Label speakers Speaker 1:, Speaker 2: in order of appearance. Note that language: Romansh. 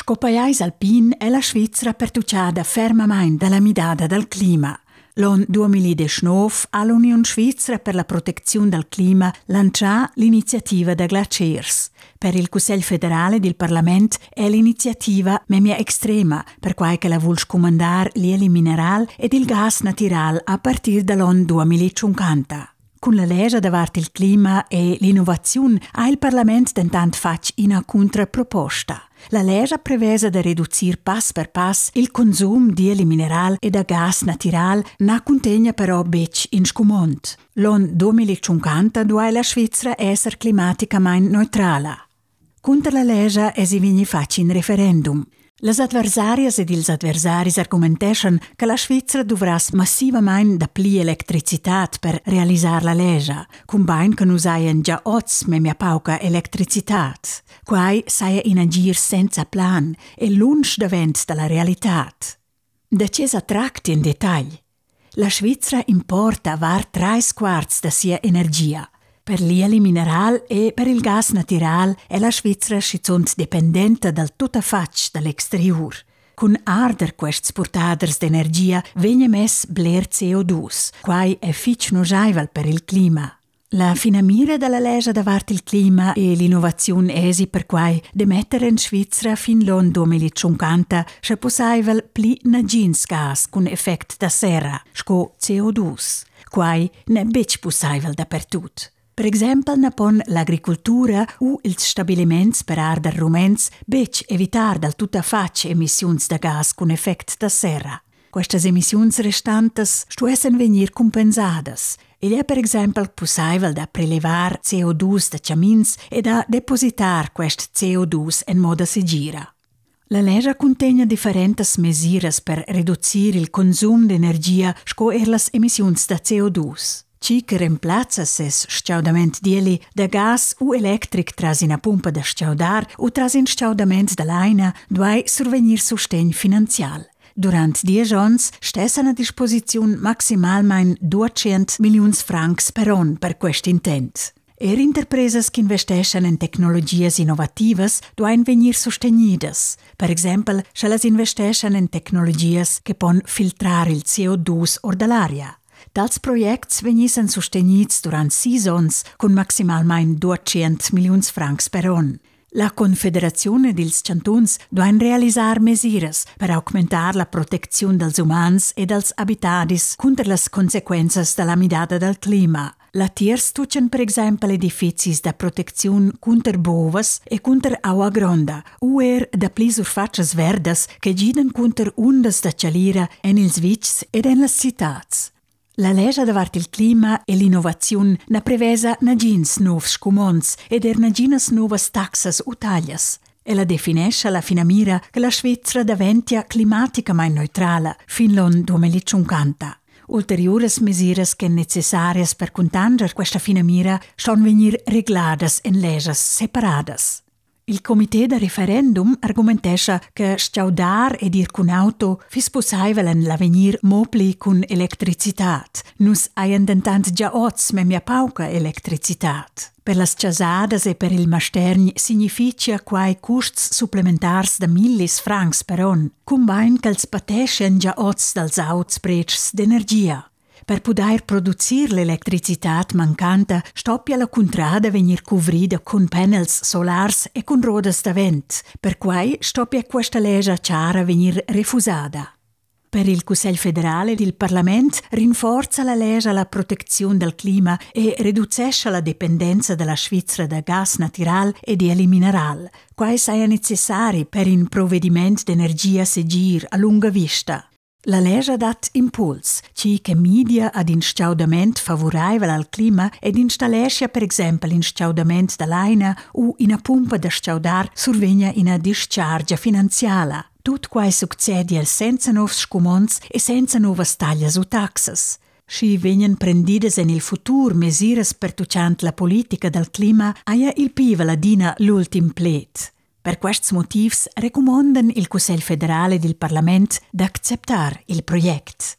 Speaker 1: Sco pajais alpin è la Svizra pertuchada fermamain da la midada dal clima. L'onn 2019 ha l'Uniun svizra per la protecziun dal clima lantschà l'iniziativa da glatschers. Per il Cussegl federal ed il parlament è l'iniziativa memia extrema, perquai ch'ella vul scumandar l'ieli mineral ed il gas natiral a partir da l'onn 2050. Cun la lescha davart il clima e l'innovaziun ha il parlament dentant fatg ina cuntraproposta. La lescha prevesa da reducir pass per pass il consum d'ieli mineral e da gas natiral, na cuntegna però betg in scumond. L'onn 2050 duai la Svizra esser climaticamain neutrala. Cunter la lescha èsi vegnì fatg in referendum. Las adversarias ed ils adversaris argumenteschan che la Svizra duvrass massivamain dapli electricitad per realisar la lescha, cumbain che nus hajan gia oz memia pauca electricitad. Quai saja in agir senza plan e lunsch davent da la realitad. Da tge sa tracti en detagl? La Svizra importa var trais quarts da sia energia. Per l'ieli mineral e per il gas natiral è la Svizra schizunt dependenta dal tuttafatg da l'exteriur. Cun arder quests purtaders d'energia vegn emess bler CO2. Quai è fitg nuschaivel per il clima. La finamira dalla lescha davart il clima e l'innovaziun èsi perquai d'emetter en Svizra fin l'onn 2050, sche pussaivel, pli nagins gas cun effect da serra sco CO2. Quai n'è betg pussaivel dapertut. Per exempel na pon l'agricultura u ils stabiliments per arder ruments betg evitar dal tuttafatg emissiuns da gas cun effect da serra. Questas emissiuns restantas stuessen vegnir cumpensadas. Igl è per exempel pussaivel da prelevar CO2 da chamins e da depositar quest CO2 en moda segira. La lescha cuntegna differentas mesiras per reducir il consum d'energia sco er las emissiuns da CO2. Tgi che remplazza ses stgaudament d'ieli da gas u electric tras ina pumpa da stgaudar u tras in stgaudament da laina duai survegnir sustegn finanzial. Durant diesch onns stessan a disposiziun maximalmain 200 milliuns francs per onn per quest intent. Er interpresas ch'investeschan en tecnologias innovativas duain vegnir sustegnidas. Per exempel, sch'ellas investeschan en tecnologias che pon filtrar il CO2 or da l'aria. Tals projects vegnissan sustegnids durant sis onns cun maximalmain 200 milliuns francs per onn. La Confederaziun ed ils chantuns duain realisar mesiras per augmentar la protecziun dals umans e dals abitadis cunter las consequenzas da la midada dal clima. Latiers tutgan per exempel edifizis da protecziun cunter bovas e cunter aua gronda u er dapli surfatschas verdas che gidan cunter undas da chalira en ils vitgs ed en las citads. La lescha davart il clima e l'innovaziun na prevesa nagins novs scumonds ed er naginas novas taxas u taglias. Ella definescha la finamira che la Svizra daventia climaticamain neutrala fin l'onn 2050. Ulteriuras mesiras ch'èn necessarias per cuntanscher questa finamira ston vegnir regladas en leschas separadas. Il comité da referendum argumentescha che stgaudar ed ir cun auto fiss pussaivel en l'avegnir mo pli cun electricitad. Nus hajan dentant gia oz memia pauca electricitad. Per las chasadas e per il mastergn signifitgia quai custs supplementars da millis francs per onn, cumbain ch'els pateschan gia oz dals auts pretschs d'energia. Per pudair producir l'electricitad mancanta stoppia la cuntrada vegnir cuvrida cun panels solars e cun rodas da vent. Perquai stoppia questa lescha chara vegnir refusada. Per il Cussegl federal ed il parlament rinforza la lescha la protecziun dal clima e reducescha la dependenza da la Svizra da gas natiral ed ieli mineral. Quai saja necessari per in provediment d'energia segir a lunga vista. La lescha dat impuls, tgi che midia ad in stgaudament favuraivel al clima ed installeschia per exempel in stgaudament da laina u ina pumpa da stgaudar survegna ina dischargia finanziala. Tut quai succedia senza novs scumonds e senza novas taglias u taxas. Sch'i vegnan prendidas en il futur mesiras pertuccant la politica dal clima, haja il pievel adina l'ultim pled. Per quests motivs recumondan il Cussegl federal ed il parlament d'acceptar il project.